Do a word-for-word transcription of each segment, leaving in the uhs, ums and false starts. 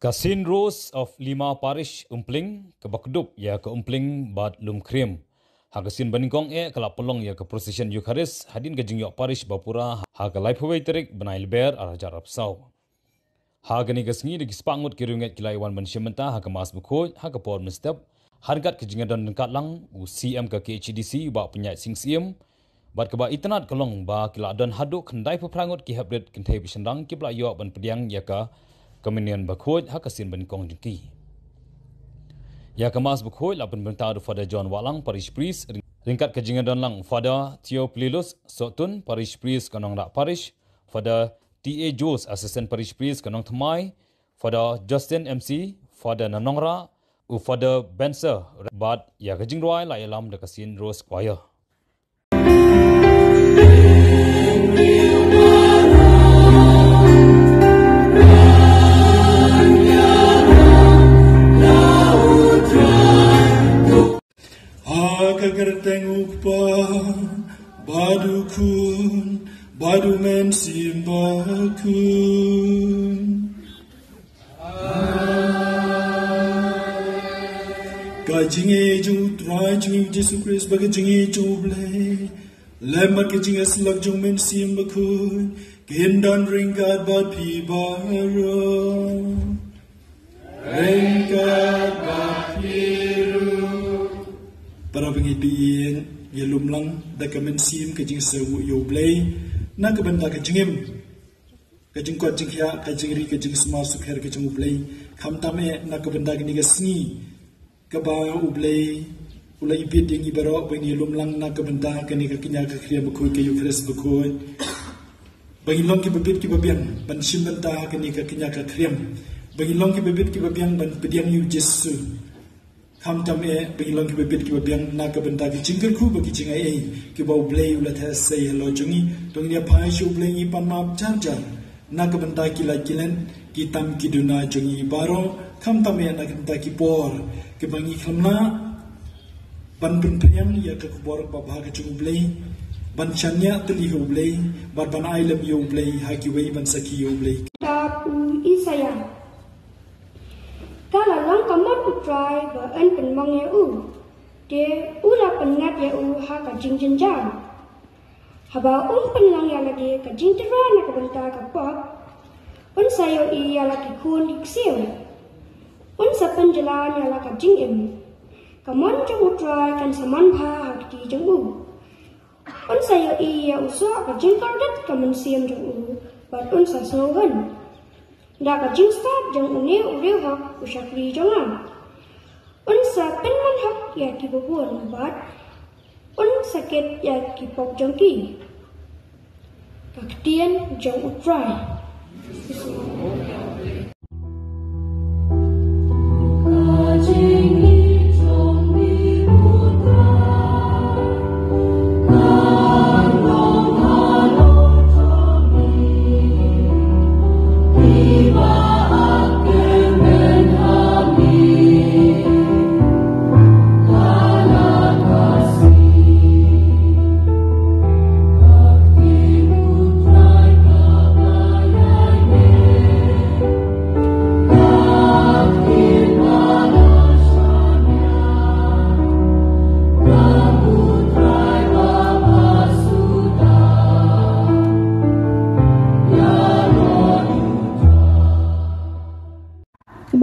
Ka Saint Rose of Lima Parish Umpling, kaba kdup ïa ka Umpling bad Lumkhriem, ha ka sien banyngkong eh ka la pynlong ïa ka procession Eucharist hadien ka jingïoh parish ba pura ha ka laiphew wei tarik bnai Lber ar hajar arphew saw. Ha kane ka sngi da ki spah ngut ki riewngeit ki la ïawan ban shim bynta ha ka Mass bakhuid ha ka por mynstep, ha ryngkat ka jingïadon ryngkat lang u C M ka K H A D C, Bah Pynïaid Sing Syiem, bad kaba itynnad ka long ba ki la don haduh khyndaiphew phra ngut ki heprit kynthei bad shynrang kiba la ïoh ban pdiang ïa ka Communion bakhuid ha ka sien banyngkong jong ki. Ïa ka Mass bakhuid la pynbynta da u Father John Wahlang, Parish Priest, ryngkat ka jingïadon lang u Father Theophilus Sohtun, Parish Priest, ka Nongrah Parish, Father T A Jules, Assistant Parish Priest, ka Nongthymmai, Father Justin M C, Father na Nongrah, u Father Benser, bad ïa ka jingrwai la ïalam da ka Saint Rose Choir. Ha ka kyrteng u Kpa, bad u Khun, bad u Mynsiem Bakhuid. Ka jingïeit jong u Trai jong ngi u Jisu Khrist, bad ka jingïeit jong u Blei, lem bad ka jingïasyllok jong u Mynsiem Bakhuid, kin don ryngkat bad phi baroh. Ryngkat bad phi ruh. Para bangeit, to ngin ïa lum lang da ka mynsiem ka jingsngewnguh ïa u Blei na ka bynta ka jingim, ka jingkoit jingkhiah, ka jingri, ka jingsma sukher ka jong u Blei. Khamtam eh na ka bynta kane ka sngi kaba u Blei u la ibit ïa ngi baroh, ba ngin ïa lum lang na ka bynta kane ka kñia ka khriam bakhuid, ka Eucharist bakhuid. Ba ngin long kiba bit kiba biang ban shim bynta ha kane ka kñia ka khriam. Ba ngin long kiba bit kiba biang ban pdiang ïa u Jisu. Khamtam eh ba ngin long kiba bit kiba biang na ka bynta ki jingkyrkhu bad ki jingai ei kiba u Blei u la theh sei halor jong ngi. To ngin ïa phai sha u Blei, ngin pan map jar jar na ka bynta ki lait ki let, ki tam ki duna jong ngi baroh. Khamtam eh na ka bynta ki por kiba ngi khlem lah ban pynphriang ïa ka khubor babha ka jong u Blei, ban shaniah tylli ha u Blei, bad ban ai lem ïa u Blei ha kiwei, ban sakhi ïa u Blei. Kitab u Isaïah. Ka la long ka mon u Trai ba yn pynmong ïa u, te u la pynngat ïa u ha ka jingjynjar. Haba um pynlong ïa lade ka jingtyrwa na ka bynta ka pop, un sa ïohi ïa la ki khun ki ksiew. Un sa pynjlan ïa la ka jingim. Ka mon jong u Trai kan sa man bha ha kti jong u. Un sa ïohi ïa u soh ka jingkordit ka mynsiem jong u, bad un sa sngew hun. Da ka jingstad jong une u riewhok u shakri jong nga, un sa pynman hok ïa kiba bun, bad un sa kit ïa ki pop jong ki. Ka ktien jong u Trai.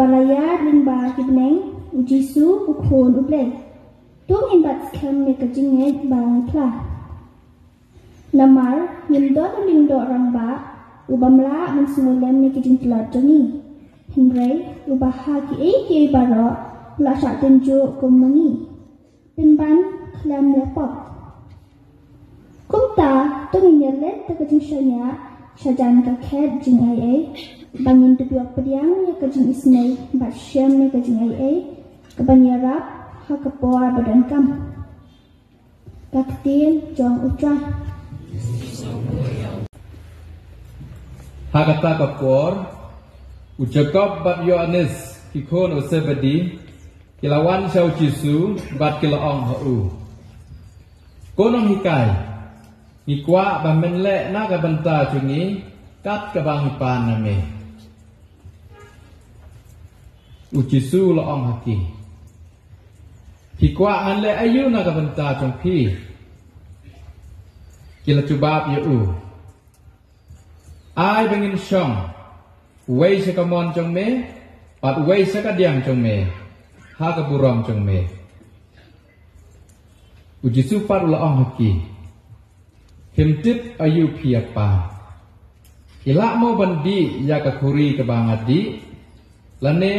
Ba la ïaid lyngba ki bneng, u Jisu u Khun u Blei. To ngin bat skhem ïa ka jingngeit ba ngi phla. Namar ngim don u lyngdoh rangbah uba mlah ban sngewlem ïa ki jingtlot jong ngi. Hynrei uba ha kiei kiei baroh u la shah tynjuh kum ma ngi, pynban khlem ïa pop. Kumta to ngin ïaleit da ka jingshaniah shajan ka khet jingaiei, ba ngin dup ïoh pdiang ïa ka jingisynei bad shem ïa ka jingaiei kaban ïarap ha ka por ba donkam. Ka ktien jong u Trai. Ha kata ka por, u Jakob bad Ïoannis, ki khun u Sebedi, ki la wan sha u Jisu bad ki la ong ha u, Ko Nonghikai, ngi kwah ba men leh na ka bynta jong ngi kat kaba ngi pan na me. U Jisu u la ong ha ki, "Phi kwah ngan leh aïu na ka bynta jong phi?" Ki la jubab ïa u, "Ai ba ngin shong, uwei sha ka mon jong me, bad uwei sha ka diang jong me, ha ka burom jong me." U Jisu pat u la ong ha ki, "Phim tip aïu phi ïa pan. Phi lah mo ban dih ïa ka khuri kaba nga dih? Lane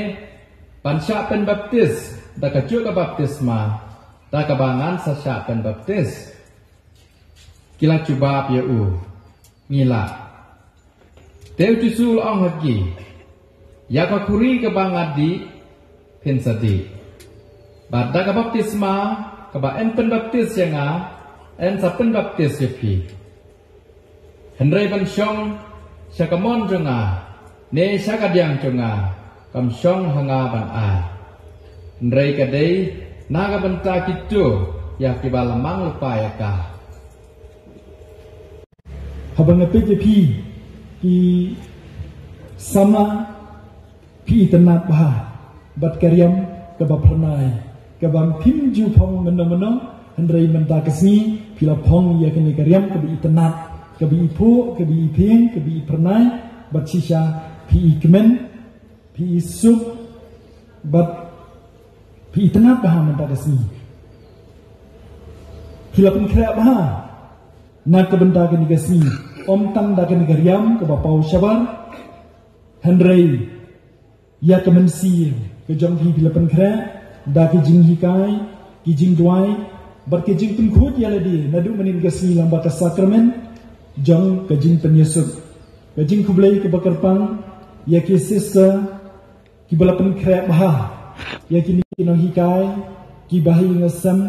ban shah pynbaptis da kajuh ka baptisma da kaba ngan sa shah pynbaptis?" Ki la jubab ïa u, "Ngi lah." Te u Jisu u la ong ha ki, "Ïa ka khuri kaba nga dih, phin sa dih. Bad da ka baptisma kaba yn pynbaptis ïa nga, yn sa pynbaptis ïa phi. Hynrei ban shong sha ka mon jong nga, ne sha ka diang jong nga, kam shong ha nga ban ai. Hynrei ka dei na ka bynta kito ïa kiba la mang lypa ïa ka." Haba nga peit ïa phi ki samla, phi itynnad bha bad ka riam kaba phyrnai, kaba phim ju phong mynno mynno, hynrei mynta ka sngi phi la phong ïa kane ka riam kaba itynnad, kaba iphuh, kaba iphieng, kaba iphyrnai, bad shisha phi ikmen, phi isuk, bad phi itynnad bha mynta ka sngi. Phi la pynkhreh bha na ka bynta kane ka sngi, ym tang da kane ka riam kaba paw shabar, hynrei ïa ka mynsiem ka jong phi phi la pynkhreh da ki jinghikai, ki jingduwai, bad ki jingpynkhuid ïa lade naduh mynnin ka sngi lyngba ka sakramen jong ka jingpynïasuk. Ka jingkhublei kaba kyrpang ïa ki sister kiba la pynkhreh bha ïa kine ki nonghikai, kiba ha ïing ha sem,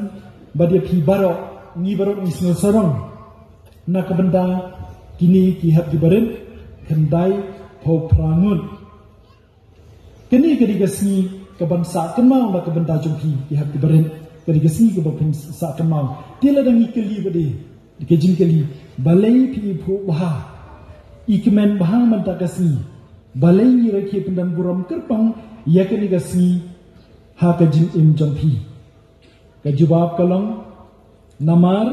bad ïa phi baroh, ngi baroh ngi sngewsarong na ka bynta kine ki hep ki barit, khyndai phew phra ngut. Kane ka dei ka sngi kaban sah kynmaw na ka bynta jong phi ki hep ki barit. Ka dei ka sngi kaba phin sah kynmaw. Te lada ngi kylli ba dei ka jingkylli, balei phi iphuh bha, ikmen bha mynta ka sngi? Balei ngi rakhe pyndon burom kyrpang ïa kane ka sngi ha ka jingim jong phi? Ka jubab ka long, namar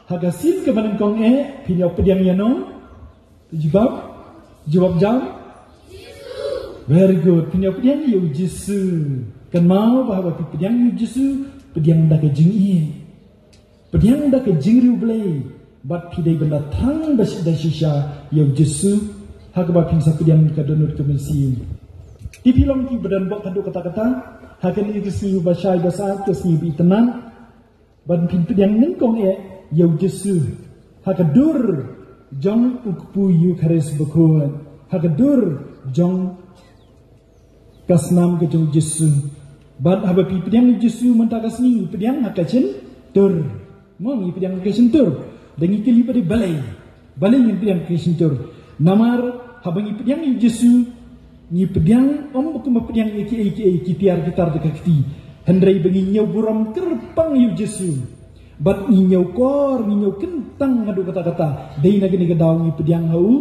ha ka sien kaba nyngkong eh phin ïa pdiang ïano? Jubab, jubab jam. Very good. Phin ïa pdiang ïa u Jisu. Kynmaw ba haba phi pdiang ïa u Jisu, pdiang da ka jingïeit, pdiang da ka jingriewblei, bad phi dei ban da thrang da shi-, da shisha ïa u Jisu ha kaba phin sa pdiang ka dohnud ka mynsiem. Te phi long kiba don bok haduh katta katta ha kane ka sngi ba shai ba sah, ka sngi ba itynnad, ban phin pdiang nyngkong eh ïa u Jisu ha ka dur jong u kpu Eukharist bakhuid, ha ka dur jong ka snam ka jong u Jisu. Bad haba phi pdiang ïa u Jisu mynta ka sngi, pdiang ha ka shyntur. Mo, ngi pdiang ha ka shyntur. Da ngi kylli ba dei balei, balei ngi pdiang ha ka shyntur? Namar haba ngi pdiang ïa u Jisu, ngi pdiang ym kumba pdiang ïa kiei kiei, ki tiar ki tar da ka kti. Hynrei ba ngi ñiew burom kyrpang ïa u Jisu, bad ngi ñiew kor, ngi ñiew kyntang haduh katta katta. Dei na kane ka daw ngi pdiang ha u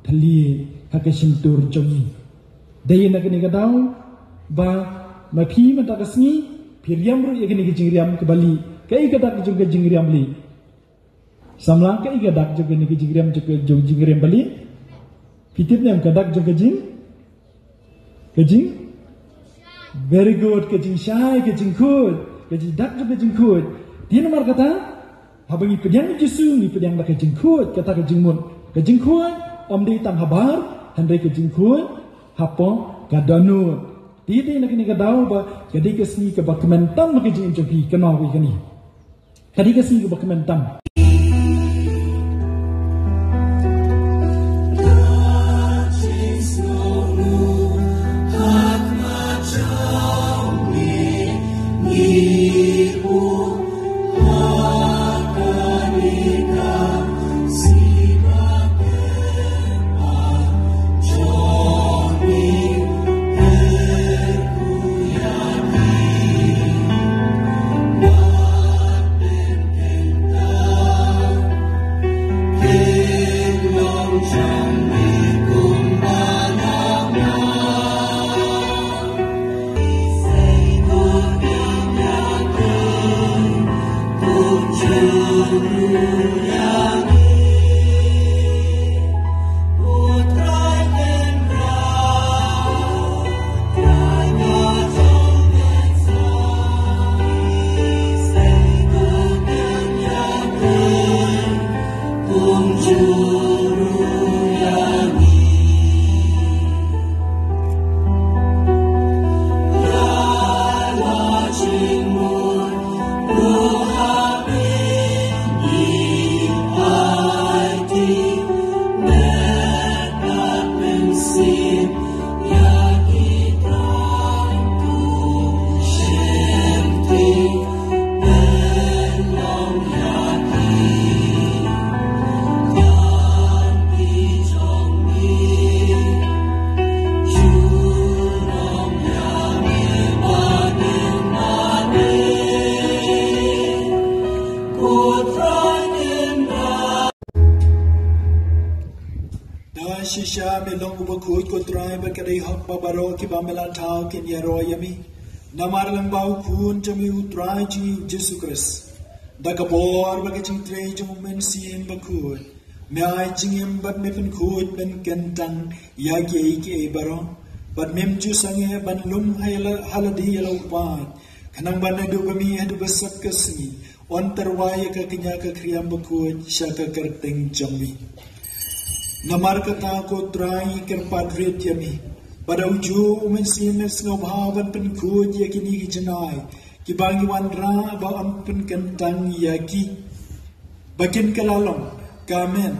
thylliej ha ka shyntur jong ngi. Dei na kane ka daw ba ma phi mynta ka sngi phi riam ruh ïa kane ka jingriam kaba lieh. Kaei ka dak jong ka jingriam lieh? Samla, kaei ka dak jong kane ka jingriam, jong ka jong jingriam ba lieh? Phi tip ne em ka dak jong ka jing, ka jing? Very good, ka jingshai, ka jingkhuid, ka jing, dak jong ka jingkhuid. Te namar kata, haba ngi pdiang ïa u Jisu, ngi pdiang da ka jingkhuid, kata ka jingmut. Ka jingkhuid ym dei tang habar, hynrei ka jingkhuid hapoh ka dohnud. Te dei na kane ka daw ba ka dei ka sngi kaba kmen tam ha ka jingim jong phi, kynmaw ïa kane. Ka dei ka sngi kaba kmen tam. Shisha me long uba khuid, ko Trai, bad ka dei hok ba baroh kiba me la thaw kin ïaroh ïa me. Namar lyngba u Khun jong me, u Trai jong ngi u Jisu Khrist, da ka bor bad ka jingtrei jong u Mynsiem Bakhuid, me ai jingim bad me pynkhuid pynkyntang ïa kiei kiei baroh. Bad mem ju sangeh ban lum ha la, ha lade ïa la u paid, khnang ba naduh ba mih haduh ba sat ka sngi, yn tyrwa ïa ka kñia ka khriam bakhuid sha ka kyrteng jong me. Namar kata, ko Trai, ngi kyrpad rit ïa me ba da ujuh u Mynsiem me sngewbha ban pynkhuid ïa kine ki jingai kiba ngi wanrah, ba yn pynkyntang ïa ki ba kin kylla long ka met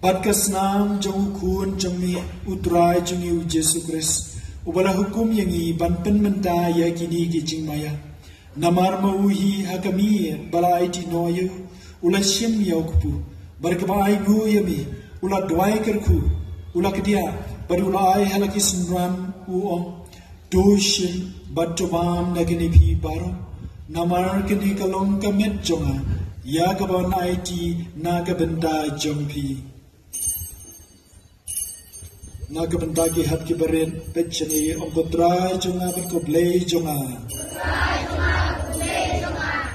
bad ka snam jong u Khun jong me, u Trai jong ngi u Jisu Khrist, uba la hukum ïa ngi ban pynmynta ïa kine ki jingmaïa. Namar ma u hi ha ka miet ba la aiti noh ïa u, u la shim ïa u kpu, bad kaba ainguh ïa me, u la duwai kyrkhu, u la kdiah, bad u la ai ha la ki synran, u ong: To shim bad to bam na kine phi baroh, namar kane ka long ka met jong nga, ïa kaba yn aiti na ka bynta jong phi. Na ka bynta ki hep kiba rit, peit shane, ong ko Trai jong nga bad ko Blei jong nga.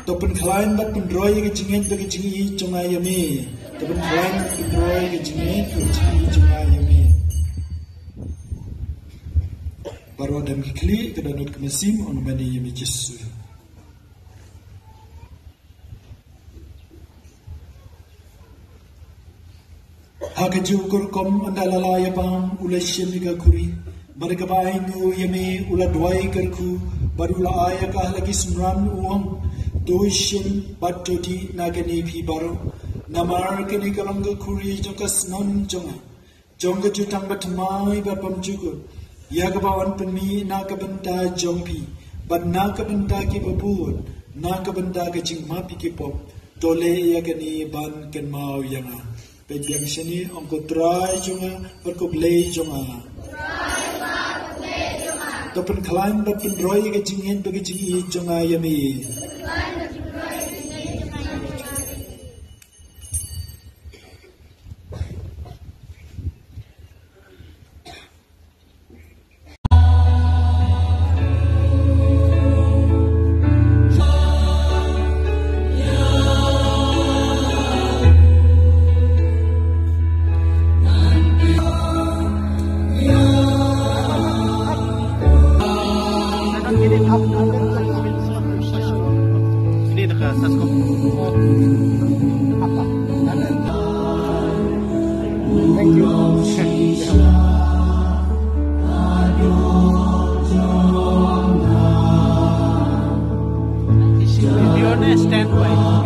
To pynkhlaiñ bad pynroi ka jingngeit bad ka jingïeit jong nga ïa me. To pynkhlaiñ bad pynroi ka jingngeit bad ka jingïeit jong nga ïa me. Baroh dang ki khlieh, ka dohnud ka mynsiem, yn ym mane ïa me Jisu. Ha kajuh ka rukom, ynda la lah ïa bam, u la shim ïa ka khuri, bad kaba ainguh ïa me, u la duwai kyrkhu, bad u la ai ïa ka ha la ki synran, u ong: To shim bad to dih na kane phi baroh, namar kane ka long ka khuri jong ka snam jong nga, jong ka jutang bathymmai bad bymjukut, ïa kaba yn pynmih na ka bynta jong phi bad na ka bynta kiba bun, na ka bynta ka jingmap ïa ki pop. To leh ïa kane ban kynmaw ïa nga. Peit biang shane, ong ko Trai jong nga bad ko Blei jong nga. To pynkhlaiñ bad pynroi ka jingngeit bad ka jingïeit jong nga ïa me. Thank you. Video na standby.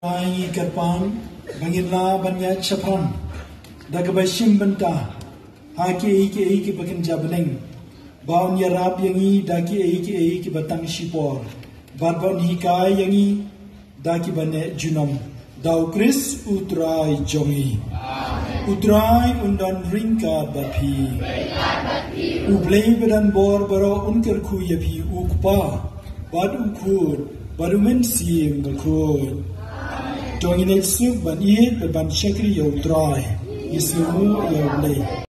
Ai kyrpang ba ngin lah ban ïaid shaphang da kaba shim bynta ha kiei kiei kiba kynja bneng, ba un ïarap ïa ngi da kiei kiei kiba tang shipor, bad ba un hikai ïa ngi da kiba neh junom, da U Khrist U Trai jong ngi. U Trai un don ryngkat bad phi. U Blei ba don bor baroh un kyrkhu ïa phi, U Kpa bad U Khun bad U Mynsiem Bakhuid. To ngin ïasuk ban ïeit bad ban shakri ïa U Trai. Ïasuk ïa U Blei.